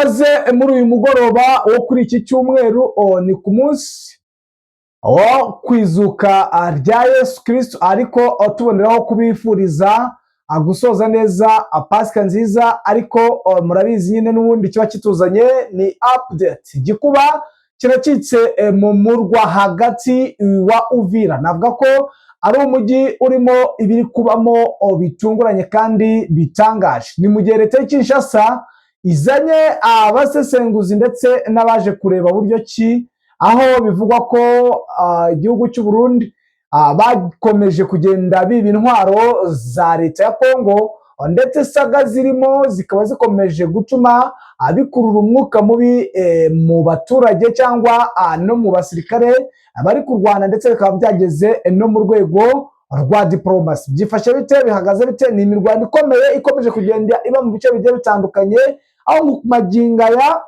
Ikaze muri uyu mugoroba wo kuri iki cyumweru, ni ku munsi wo kwizuka rya Yesu Kristo, ariko tuboneraho kubifuriza gusoza neza Pasika nziza. Ariko murabizi nyine, n'ubundi kiba kituzanye ni update. Gikuba kiracitse mu murwa hagati wa Uvira. Navuga ko ari umujyi urimo ibiri kubamo bitunguranye kandi bitangaje. Ni mu gihe leta y'i Kinshasa izanye abasesenguzi ndetse n'abaje kureba buryo ki, aho bivugwa ko igihugu cy'u Burundi bakomeje kugenda biba intwaro za leta ya Kongo, ndetse saga zirimo zikaba zikomeje gutuma bikurura umwuka mubi mu baturage cyangwa no mu basirikare bari kurwana, ndetse bikaba byageze no mu rwego rwa diporomasi. Byifashe bite? Bihagaze bite? Ni imirwano ikomeye ikomeje kugenda iba mu bice bigiye bitandukanye, aho mu magingo aya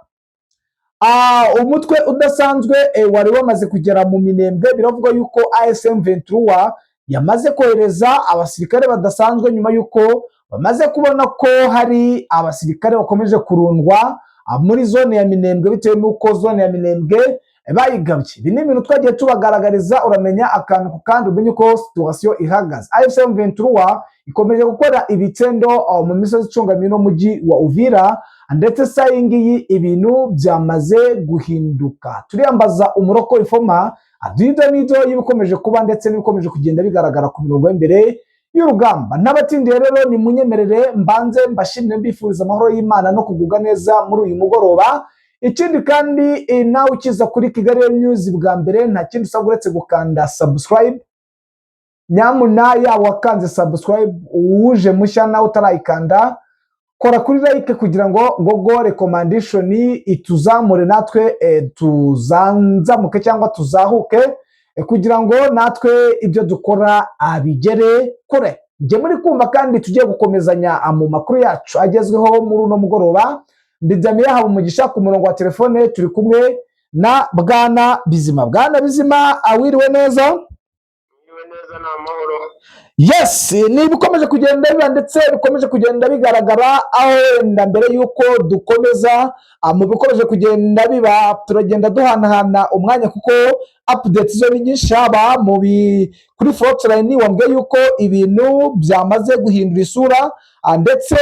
umutwe udasanzwe wari wamaze kugera mu Minembwe. Biravugwa yuko AFC M23 yamaze kohereza abasirikare badasanzwe, nyuma yuko bamaze kubona ko hari abasirikare bakomeje kurundwa muri zone ya Minembwe, bitewe n'uko zone ya Minembwe bayigabye. Ibi ni ibintu twagiye tubagaragariza, uramenya akantu ku kandi, umenye uko situation ihagaze. AFC M23 ikomeje gukora ibitendo mu misozi icungamiye n'umujyi wa Uvira, ndetse saa iyi ngiyi ibintu byamaze guhinduka. Turiyambaza umuroko ifoma aduha n'ido y'ibikomeje kuba ndetse n'ibikomeje kugenda bigaragara ku mirongo y'imbere y'urugamba. N'abatindiye rero, ni munyemerere mbanze mbashimire, mbifuriza amahoro y'Imana no kugubwa neza muri uyu mugoroba. Ikindi kandi, nawe ukiza kuri Kigali News bwa mbere, nta kindi usabwa uretse gukanda subscribe. Nyamuna yaba wakanze subscribe, uwuje mushya nawe utarayikanda, kora kuri like kugira ngo Google recommendation ituzamure, natwe tuzanzamuke cyangwa tuzahuke, kugira ngo natwe ibyo dukora bigere kure. Njye muri kumva kandi tugiye gukomezanya mu makuru yacu agezweho muri uno mugoroba, ndi Damiye Habumugisha. Ku murongo wa telefone turi kumwe na Bwana Bizima. Bwana Bizima, awiriwe neza? Mwiriwe neza, ni amahoro. Yes, ni ibikomeje kugenda biba ndetse bikomeje kugenda bigaragara, aho wenda mbere y'uko dukomeza mu bikomeje kugenda biba, turagenda duhanahana umwanya kuko update zo ni nyinshi. Haba mu kuri frontline, wambwiye yuko ibintu byamaze guhindura isura, ndetse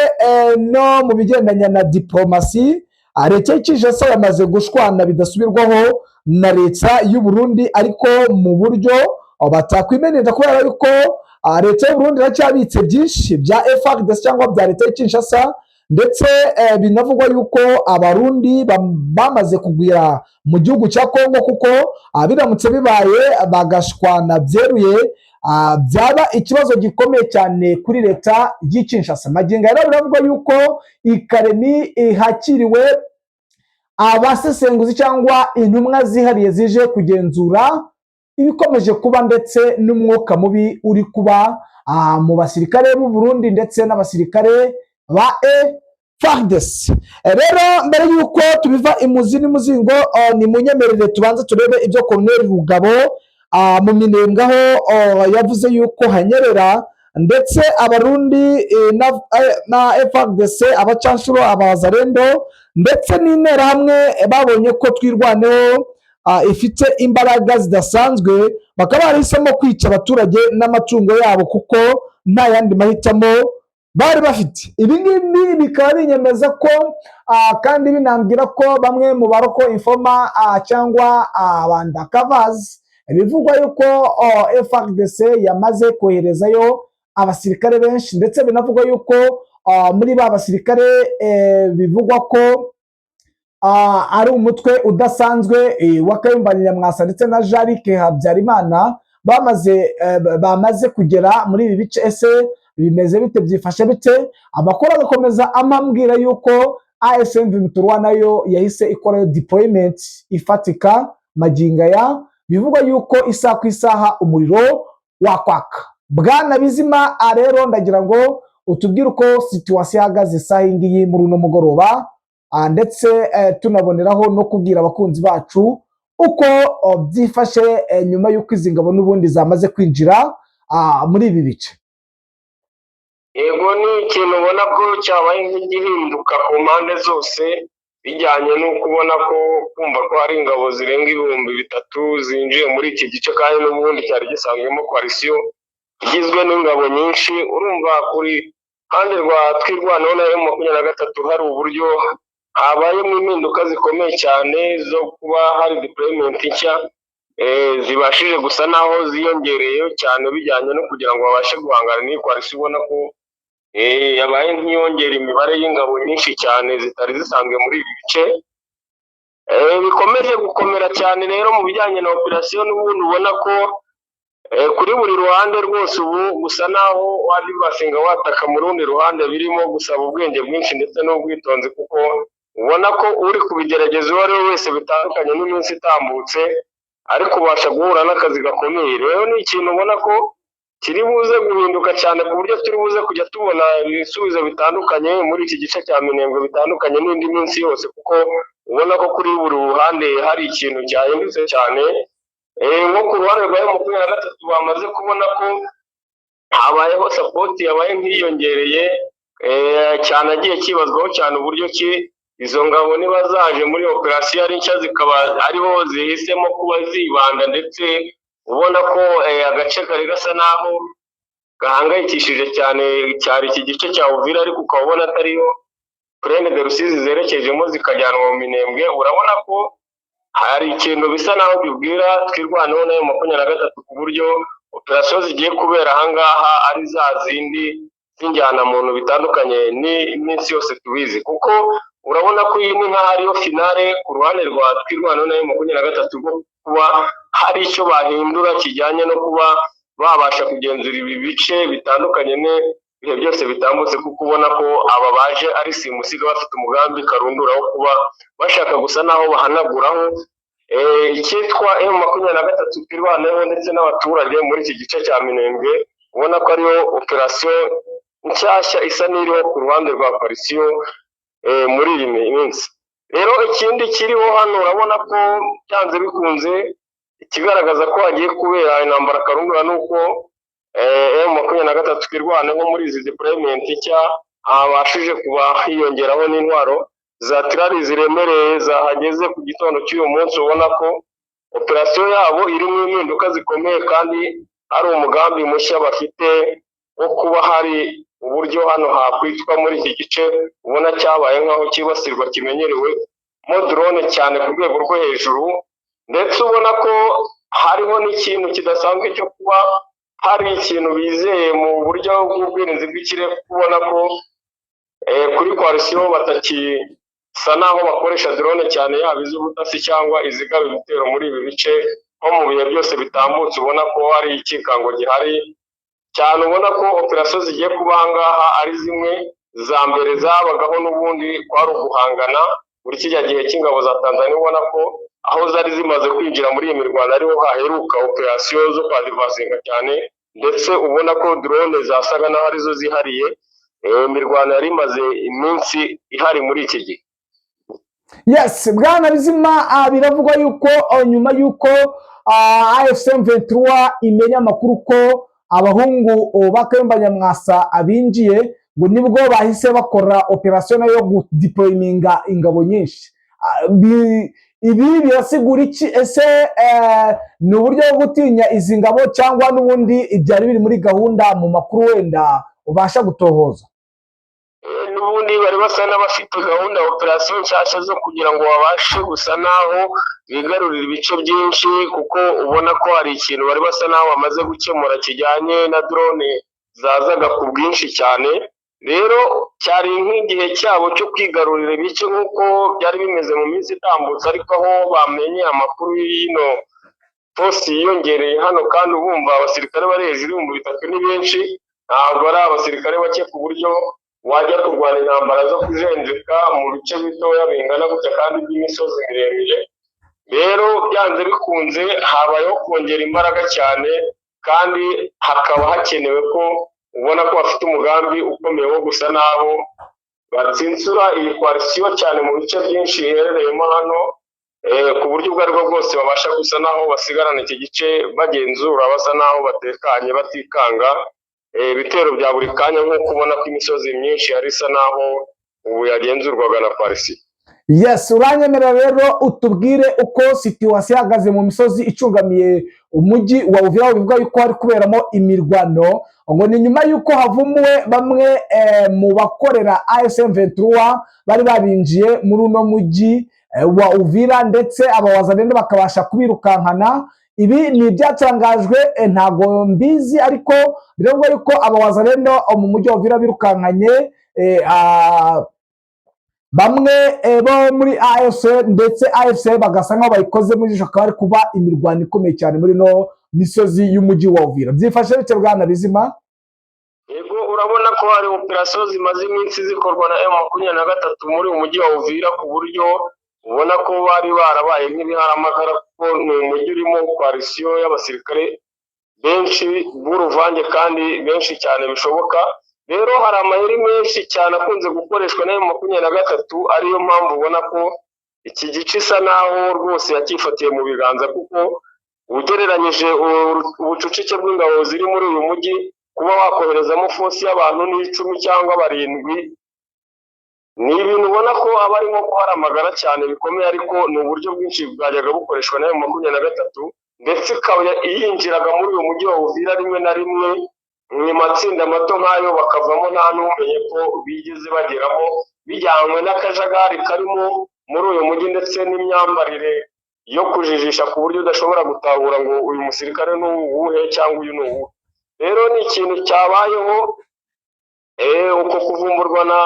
no mu bigendanye na diplomasi, leta y'Kinshasa yamaze gushwana bidasubirwaho na leta y'u Burundi, ariko mu buryo batakwimenera, kubera yuko leta y'u Burundi iracyabitse byinshi bya FARDC cyangwa bya leta y'i Kinshasa. Ndetse binavugwa yuko Abarundi bamaze kugwira mu gihugu cya Kongo, kuko biramutse bibaye bagashwana byeruye, byaba ikibazo gikomeye cyane kuri leta y'i Kinshasa. Magingo aya rero biravugwa yuko i Kalemie hakiriwe abasesenguzi cyangwa intumwa zihariye zije kugenzura ibikomeje kuba ndetse n'umwuka mubi uri kuba mu basirikare b'u Burundi ndetse n'abasirikare ba FARDC. Rero mbere y'uko tubiva imuzi n'umuzingo, ni munyemerere tubanze turebe ibyo Colonel Rugabo mu Minembwe, aho yavuze yuko hanyerera, ndetse Abarundi na FARDC, abacanshuro, abazarendo ndetse n'Interahamwe babonye ko Twirwaneho ifite imbaraga zidasanzwe, bakaba barahisemo kwica abaturage n'amatungo yabo kuko nta yandi mahitamo bari bafite. Ibi ngibi bikaba binyemeza ko kandi binambwira ko bamwe mu ba local informer cyangwa aba undercovers, bivugwa yuko FARDC yamaze koherezayo abasirikare benshi, ndetse binavugwa yuko muri ba basirikare bivugwa ko ari umutwe udasanzwe wa Kayumba Nyamwasa ndetse na Jean-Luc Habyarimana bamaze kugera muri ibi bice. Ese bimeze bite? Byifashe bite? Amakuru agakomeza amambwira yuko AFC M23 nayo yahise ikorayo deployment ifatika. Magingo aya bivugwa yuko isaha ku isaha umuriro wakwaka. Bwana Bizima, rero ndagira ngo utubwire uko situation ihagaze isaha iyi ngiyi muri uno mugoroba, ndetse tunaboneraho no kubwira abakunzi bacu uko byifashe nyuma y'uko izi ngabo n'ubundi zamaze kwinjira muri ibi bice. Yego, ni ikintu ubona ko cyabaye nk'igihinduka ku mpande zose. Bijyanye n'uko ubona ko kumva ko hari ingabo zirenga 3000 zinjiye muri iki gice, kandi n'ubundi cyari gisanzwemo coalition igizwe n'ingabo nyinshi. Urumva kuri ruhande rwa Twirwaneho na M23 hari uburyo habayemo impinduka zikomeye cyane zo kuba hari deployment nshya zibashije gusa naho ziyongereyeho cyane, bijyanye no kugira ngo babashe guhangana n'iyi coalition, ubona ko yabaye nk'iyongera imibare y'ingabo nyinshi cyane zitari zisanzwe muri ibi bice. Bikomeje gukomera cyane rero mu bijyanye na operasiyo n'ubundi ubona ko kuri buri ruhande rwose ubu gusa naho wadivasinga wataka mu rundi ruhande birimo gusaba ubwenge bwinshi ndetse n'ubwitonzi, kuko ubona ko uri kubigerageza uwo ari we wese, bitandukanye n'iminsi itambutse, ariko ubasha guhura n'akazi gakomeye. Rero ni ikintu ubona ko kiri buze guhinduka cyane, ku buryo turi buze kujya tubona ibisubizo bitandukanye muri iki gice cya Minembwe, bitandukanye n'indi minsi yose, kuko ubona ko kuri buri ruhande hari ikintu cyahindutse cyane. Nko ku ruhande rwa M23 bamaze kubona ko habayeho support yabaye nk'iyongereye cyane, agiye kibazwaho cyane uburyo ki izo ngabo niba zaje muri operasiyo ari nshya zikaba ariho zihisemo kuba zibanda, ndetse ubona ko agace kari gasa naho gahangayikishije cyane cyari iki gice cya Uvira, ariko ukaba ubona atariyo Plaine de Rusizi zerekejemo zikajyanwa mu Minembwe. Urabona ko hari ikintu bisa naho bibwira Twirwaneho na M23, ku buryo operasiyo zigiye kubera ahangaha ari za zindi z'injyanamuntu, bitandukanye n'iminsi yose tubizi, kuko urabona ko iyi ni nk'aho ariyo finale ku ruhande rwa Twirwaneho na M23 rwo kuba hari icyo bahindura kijyanye no kuba babasha kugenzura ibi bice, bitandukanye n'ibihe byose bitambutse, kuko ubona ko aba baje ari simusiga, bafite umugambi karundura wo kuba bashaka gusa naho bahanaguraho icyitwa M23 Twirwaneho ndetse n'abaturage muri iki gice cya Minembwe. Ubona ko ariyo operasiyo nshyashya isa n'iriho ku ruhande rwa coalition muri iyi minsi. Rero ikindi kiriho hano, urabona ko byanze bikunze ikigaragaza ko hagiye kubera intambara karundura ni uko M23 Twirwaneho muri izi deployment nshya habashije kuba hiyongeraho n'intwaro za artillery ziremereye zahageze ku gitondo cy'uyu munsi. Ubona ko operasiyo yabo irimo impinduka zikomeye, kandi hari umugambi mushya bafite wo kuba hari uburyo hano hakwitwa muri iki gice ubona cyabaye nk'aho cyibasirwa, kimenyerewe mo drone cyane ku rwego rwo hejuru, ndetse ubona ko hariho n'ikintu kidasanzwe cyo kuba hari ikintu bizeye mu buryo bw'ubwirinzi bw'ikirere, kuko ubona ko kuri coalition batakisa naho bakoresha drone cyane, yaba iz'ubutasi cyangwa izigaba ibitero muri ibi bice nko mu bihe byose bitambutse. Ubona ko hari ikikango gihari cyane, ubona ko operasiyo zigiye kuba aha ngaha ari zimwe za mbere zabagaho n'ubundi, kwari uguhangana muri kijya gihe cy'ingabo za Tanzania. Ubona ko aho zari zimaze kwinjira muri iyi mirwano ariho haheruka operasiyo zo kwadivasinga cyane, ndetse ubona ko drone zasaga n'aho arizo zihariye imirwano yari imaze iminsi ihari muri iki gihe. Yes, bwana Bizima, biravugwa yuko nyuma yuko AFC M23 imenya amakuru ko abahungu ba Kayumba Nyamwasa abinjiye, ngo nibwo bahise bakora operasiyo nayo yo gudeployinga ingabo nyinshi. Ibi birasigura iki? Ese ni uburyo bwo gutinya izi ngabo, cyangwa n'ubundi byari biri muri gahunda mu makuru wenda ubasha gutohoza? N'ubundi bari basa n'abafite gahunda ya operasiyo nshyashya zo kugira ngo babashe gusa naho bigarurira ibice byinshi, kuko ubona ko hari ikintu bari basa naho bamaze gukemura kijyanye na drone zazaga ku bwinshi cyane. Rero cyari nk'igihe cyabo cyo kwigarurira ibice nk'uko byari bimeze mu minsi itambutse, ariko aho bamenye amakuru y'ino force yiyongereye hano, kandi ubumva abasirikare bari hejuru y'3000 ni benshi, ntabwo ari abasirikare bake ku buryo wajya kurwana intambara zo kujenjeka mu bice bitoya bingana gutya kandi by'imisozi miremire. Rero byanze bikunze habayeho kongera imbaraga cyane, kandi hakaba hakenewe ko ubona ko bafite umugambi ukomeye wo gusa naho batsinsura iyi coalition cyane mu bice byinshi iherereyemo hano, ku buryo ubwo aribwo bwose babasha gusa naho basigarana iki gice bagenzura, basa naho batekanye, batikanga ibitero bya buri kanya, nk'uko ubona ko imisozi myinshi yari isa naho ubu yagenzurwaga na coalition. Yes, uranyemerera rero utubwire uko situation ihagaze mu misozi icungamiye umujyi wa Uvira, bivuga yuko hari kuberamo imirwano, ngo ni nyuma y'uko havumuwe bamwe mu bakorera AFC M23 bari babinjiye muri uno mujyi wa Uvira, ndetse abawazalendo bakabasha kubirukankana. Ibi ni ibyatangajwe, ntago mbizi, ariko biravugwa yuko abawazalendo mu mujyi wa Uvira birukankanye bamwe bo muri AFC, ndetse AFC bagasa nkaho bayikoze mu jisho, akaba ari kuba imirwano ikomeye cyane muri no misozi y'umujyi wa Uvira. Byifashe bite, bwana Bizima? Yego, urabona ko hari operasiyo zimaze iminsi zikorwa na M23 muri uyu mujyi wa Uvira, ku buryo ubona ko bari barabaye nk'ibiharamagara, kuko ni umujyi urimo coalition y'abasirikare benshi b'uruvange kandi benshi cyane bishoboka. Rero hari amayeri menshi cyane akunze gukoreshwa na M23, ariyo mpamvu ubona ko iki gice isa naho rwose yacyifatiye mu biganza, kuko ugereranyije ubucucike bw'ingabo ziri muri uyu mujyi, kuba wakoherezamo force y'abantu n'icumi cyangwa barindwi ni ibintu ubona ko aba ari nko guharamagara cyane bikomeye. Ariko ni uburyo bwinshi bwajyaga bukoreshwa na M23, ndetse ikaba yinjiraga muri uyu mujyi wa Uvira rimwe na rimwe mu matsinda mato nk'ayo, bakavamo nta n'umenye ko bigeze bageramo, bijyanywe n'akajagari karimo muri uyu mujyi ndetse n'imyambarire yo kujijisha, ku buryo udashobora gutahura ngo uyu musirikare ni uwuhe cyangwa uyu ni uwuhe. Rero ni ikintu cyabayeho. Uko kuvumburwa na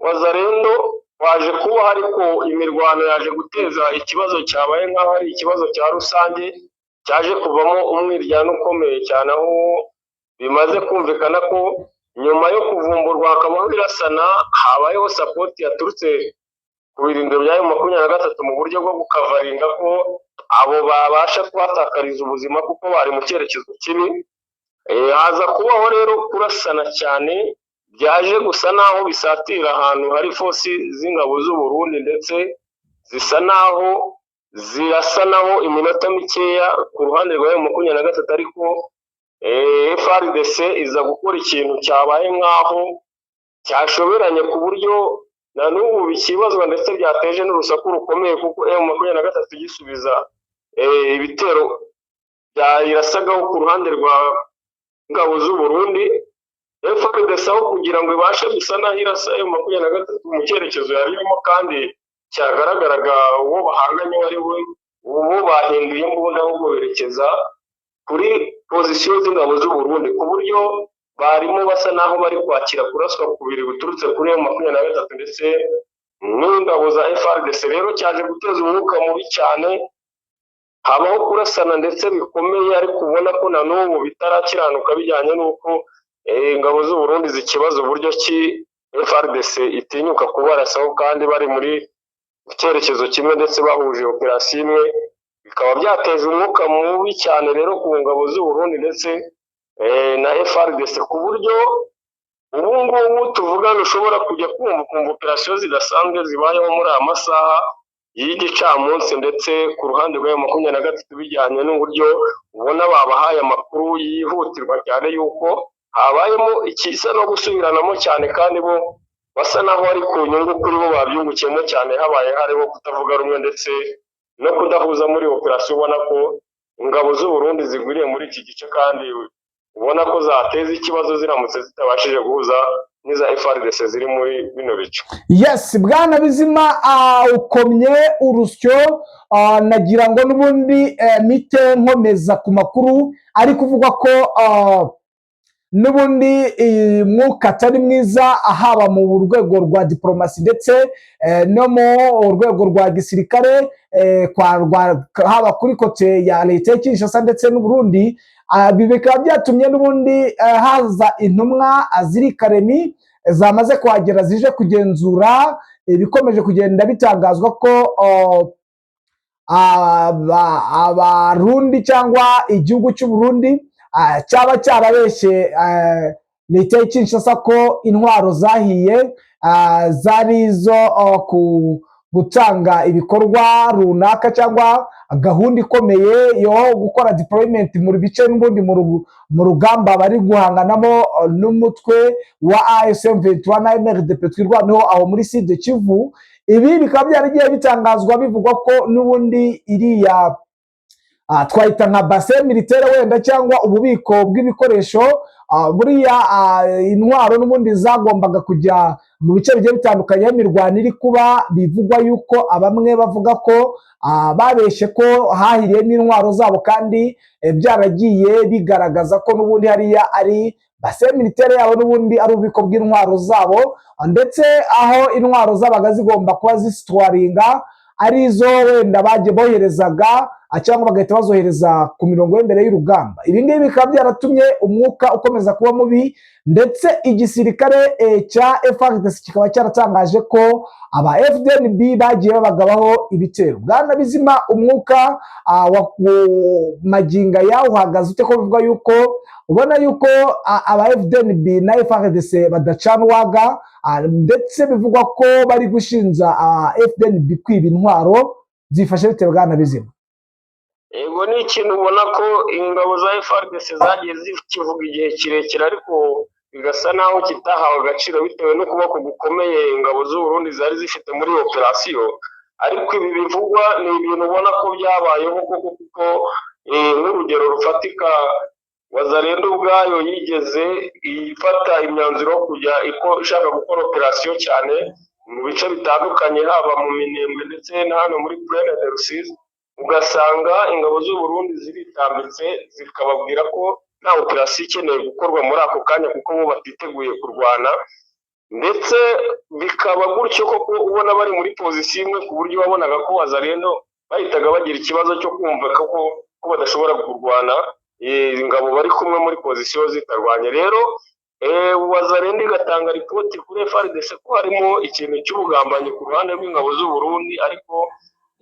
Wazalendo waje kuba, ariko imirwano yaje guteza ikibazo cyabaye nk'aho ari ikibazo cya rusange, cyaje kuvamo umwiryane ukomeye cyane, aho bimaze kumvikana ko nyuma yo kuvumburwa hakabaho irasana, habayeho support yaturutse ku birindiro bya M23 mu buryo bwo gukavaringa ko abo babasha kuhatakariza ubuzima, kuko bari mu cyerekezo kibi. Haza kubaho rero kurasana cyane, byaje gusa naho bisatira ahantu hari force z'ingabo z'u Burundi, ndetse zisa naho zirasanaho iminota mikeya ku ruhande rwa M23, ariko FARDC iza gukora ikintu cyabaye nk'aho cyashoberanye, ku buryo na n'ubu bikibazwa, ndetse byateje n'urusaku rukomeye, kuko M23 igisubiza ibitero byayirasagaho ku ruhande rwa ngabo z'u Burundi, FARDC aho kugira ngo ibashe gusa naho irasa M23 mu cyerekezo yari irimo kandi cyagaragaraga uwo bahanganye ari we, ubu bahinduye imbunda, ahubwo berekeza kuri position z'ingabo z'u Burundi, ku buryo barimo basa naho bari kwakira kuraswa kubiri guturutse kuri M23 ndetse n'ingabo za FARDC. Rero cyaje guteza umwuka mubi cyane, habaho kurasana ndetse bikomeye, ariko ubona ko na n'ubu bitarakiranuka, bijyanye n'uko ingabo z'u Burundi zikibaza uburyo ki FARDC itinyuka kubarasaho kandi bari muri cyerekezo kimwe, ndetse bahuje operasiyo imwe. Bikaba byateje umwuka mubi cyane rero ku ngabo z'u Burundi ndetse na FARDC, ku buryo ubu ngubu tuvugana ushobora kujya kumva ukumva operasiyo zidasanzwe zibayeho muri aya masaha y'igicamunsi, ndetse ku ruhande rwa M23, bijyanye n'uburyo ubona babahaye amakuru yihutirwa cyane yuko habayemo ikisa no gusubiranamo cyane, kandi bo basa naho ari ku nyungu kuri bo, babyungukiyemo cyane. Habaye hariho kutavuga rumwe ndetse no kudahuza muri operasiyo, ubona ko ingabo z'u Burundi zigwiriye muri iki gice, kandi ubona ko zateza ikibazo ziramutse zitabashije guhuza n'iza FARDC ziri muri bino bice. Yes, bwana Bizima, ukomye urusyo. Nagira ngo n'ubundi mite nkomeza ku makuru ari kuvugwa ko n'ubundi mwuka atari mwiza, haba mu rwego rwa diporomasi ndetse no mu rwego rwa gisirikare, haba kuri côté ya leta ya Kinshasa ndetse n'u Burundi. Ibi bikaba byatumye n'ubundi haza intumwa ziri Karemi zamaze kuhagera, zije kugenzura ibikomeje kugenda bitangazwa ko Abarundi cyangwa igihugu cy'u Burundi cyaba cyarabeshye leta ya Kinshasa ko intwaro zahiye zari izo gutanga ibikorwa runaka cyangwa gahunda ikomeye yo gukora deployment mu bice n'ubundi mu rugamba bari guhanganamo n'umutwe wa AFC M23 na MRDP Twirwaneho aho muri Sud Kivu. Ibi bikaba byaragiye bitangazwa bivugwa ko n'ubundi iriya twahita nka base militaire wenda cyangwa ububiko bw'ibikoresho, buriya intwaro n'ubundi zagombaga kujya mu bice bigiye bitandukanye aho imirwano iri kuba. Bivugwa yuko abamwe bavuga ko babeshye ko hahiriyemo intwaro zabo, kandi byaragiye bigaragaza ko n'ubundi hariya ari base militaire yabo, n'ubundi ari ububiko bw'intwaro zabo, ndetse aho intwaro zabaga zigomba kuba zisitwaringa ari izo wenda bagiye boherezaga cyangwa bagahita bazohereza ku mirongo y'imbere y'urugamba. Ibi ngibi bikaba byaratumye umwuka ukomeza kuba mubi, ndetse igisirikare cya FARDC kikaba cyaratangaje ko aba FDNB bagiye babagabaho ibitero. Bwana Bizima, umwuka wa ku maginga yawo uhagaze ute, ko bivuga yuko ubona yuko aba FDNB na FARDC badacana uwaga, ndetse bivugwa ko bari gushinja FDNB kwiba intwaro? Byifashe bite, bwana Bizima? Yego, ni ikintu ubona ko ingabo za FARDC zagiye zikivuga igihe kirekire, ariko bigasa naho kitahawe agaciro bitewe n'ukuboko gukomeye ingabo z'u Burundi zari zifite muri operasiyo. Ariko ibi bivugwa ni ibintu ubona ko byabayeho koko, kuko nk'urugero rufatika, Wazalendo ubwayo yigeze ifata imyanzuro yo kujya ishaka gukora operasiyo cyane mu bice bitandukanye, haba mu Minembwe ndetse na hano muri Plaine de Rusizi, ugasanga ingabo z'u Burundi ziritambitse zikababwira ko nta operasiyo ikeneye gukorwa muri ako kanya, kuko bo batiteguye kurwana. Ndetse bikaba gutyo koko, ubona bari muri pozisiyo imwe, ku buryo wabonaga ko Wazalendo bahitaga bagira ikibazo cyo kumva ko badashobora kurwana ingabo bari kumwe muri pozisiyo zitarwanya. Rero Wazalendo igatanga ripoti kuri FARDC ko harimo ikintu cy'ubugambanyi ku ruhande rw'ingabo z'u Burundi, ariko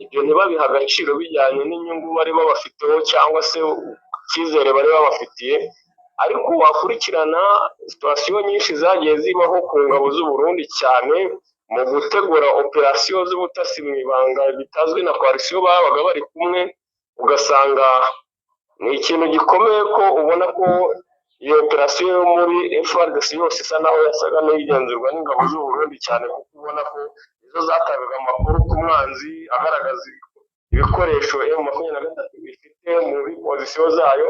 ibyo ntibabihe agaciro bijyanye n'inyungu bari babafiteho cyangwa se icyizere bari babafitiye. Ariko wakurikirana situwasiyo nyinshi zagiye zibaho ku ngabo z'u Burundi, cyane mu gutegura operasiyo z'ubutasi mu ibanga bitazwi na koalisiyo babaga bari kumwe, ugasanga ni ikintu gikomeye, ko ubona ko iyo operasiyo yo muri FARDC yose isa naho yasaga n'igenzurwa n'ingabo z'u Burundi cyane, kuko ubona ko izo zatangaga amakuru ku mwanzi agaragaza ibikoresho M23 bifite muri pozisiyo zayo.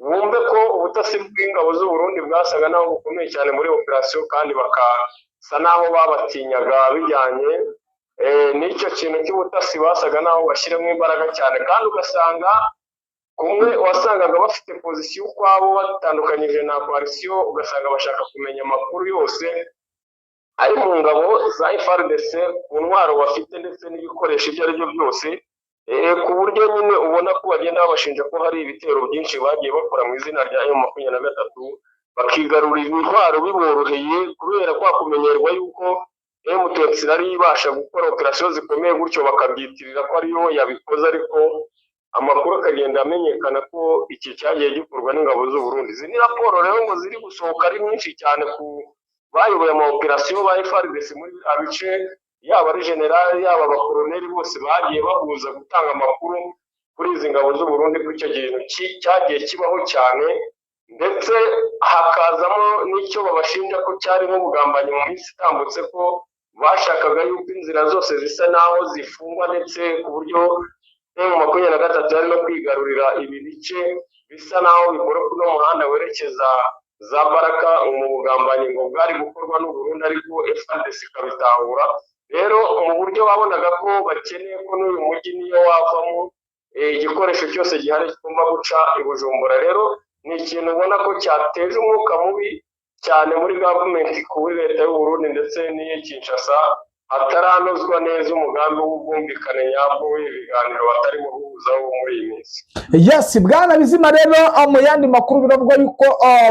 Wumve ko ubutasi bw'ingabo z'u Burundi bwasaga naho bukomeye cyane muri operasiyo, kandi bakasa naho babatinyaga bijyanye n'icyo kintu cy'ubutasi basaga naho bashyiramo imbaraga cyane. Kandi ugasanga kumwe wasangaga bafite pozisiyo ukwabo batandukanyije na koalisiyo, ugasanga bashaka kumenya amakuru yose ari mu ngabo za FARDC, ku ntwaro bafite ndetse n'ibikoresho ibyo ari byo byose, ku buryo nyine ubona ko bagenda babashinja ko hari ibitero byinshi bagiye bakora mu izina rya M23, bakigarurira intwaro biboroheye kubera kwa kumenyerwa yuko M23 yari ibasha gukora operasiyo zikomeye gutyo, bakabyitirira ko ariyo yabikoze, ariko amakuru akagenda amenyekana ko iki cyagiye gikorwa n'ingabo z'u Burundi. Izi ni raporo rero ngo ziri gusohoka ari nyinshi cyane ku bayoboye ama operasiyo ba FARDC muri biriya bice, yaba ari generali, yaba abakoroneri, bose bagiye bahuza gutanga amakuru kuri izi ngabo z'u Burundi ko icyo kintu cyagiye kibaho cyane, ndetse hakazamo n'icyo babashinja ko cyari nk'ubugambanyi mu minsi itambutse, ko bashakaga yuko inzira zose zisa naho zifungwa, ndetse ku buryo M23 yari no kwigarurira ibi bice bisa naho bikora kuno muhanda werekeza za Baraka mu bugambanyi ngo bwari gukorwa n'u Burundi, ariko FARDC ikabitahura. Rero mu buryo babonaga ko bakeneye ko n'uyu mujyi niyo wavamo igikoresho cyose gihari kigomba guca i Bujumbura. Rero ni ikintu ubona ko cyateje umwuka mubi cyane muri gavumenti, kuri leta y'u Burundi ndetse n'iyi Kinshasa, hataranozwa neza umugambi w'ubwumvikane nyabwo w'ibi biganiro batarimo guhuzaho muri iyi minsi. Yes, bwana Bizima, rero mu yandi makuru biravugwa yuko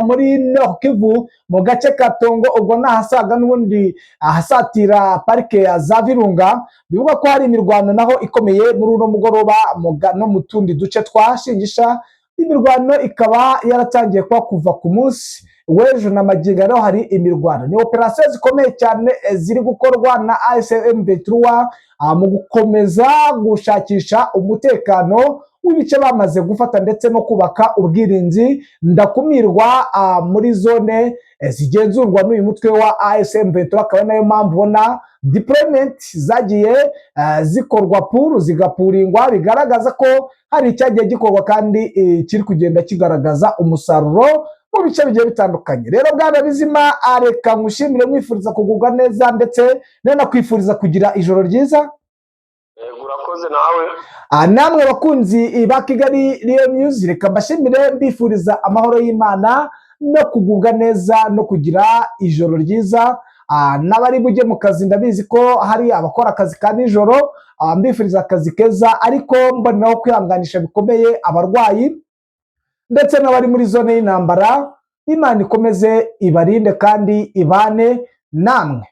muri Nord Kivu, mu gace ka Tongo, ubwo nahasaga n'ubundi ahasatira parike ya za Virunga, bivugwa ko hari imirwano naho ikomeye muri uno mugoroba no mu tundi duce twa Shingisha. Imirwano ikaba yaratangiye kuba kuva ku munsi w'ejo na magingo rero hari imirwano. Ni operasiyo zikomeye cyane ziri gukorwa na AFC M23 mu gukomeza gushakisha umutekano. w'ibice bamaze gufata ndetse no kubaka ubwirinzi ndakumirwa muri zone zigenzurwa n'uyu mutwe wa AFC M23. Akaba nayo mpamvu ubona deployment zagiye zikorwa puru zigapuringwa, bigaragaza ko hari icyagiye gikorwa kandi kiri kugenda kigaragaza umusaruro mu bice bigiye bitandukanye. Rero bwana Bizima, reka ngushimire, mwifuriza kugubwa neza ndetse nanakwifuriza kugira ijoro ryiza. Yego, urakoze nawe. Namwe bakunzi ba Kigali Real News, reka mbashimire, mbifuriza amahoro y'Imana no kugubwa neza no kugira ijoro ryiza. N'abari bujye mu kazi, ndabizi ko hari abakora akazi ka nijoro, mbifuriza akazi keza, ariko mboneraho kwihanganisha bikomeye abarwayi ndetse n'abari muri zone y'intambara. Imana ikomeze ibarinde kandi ibane namwe.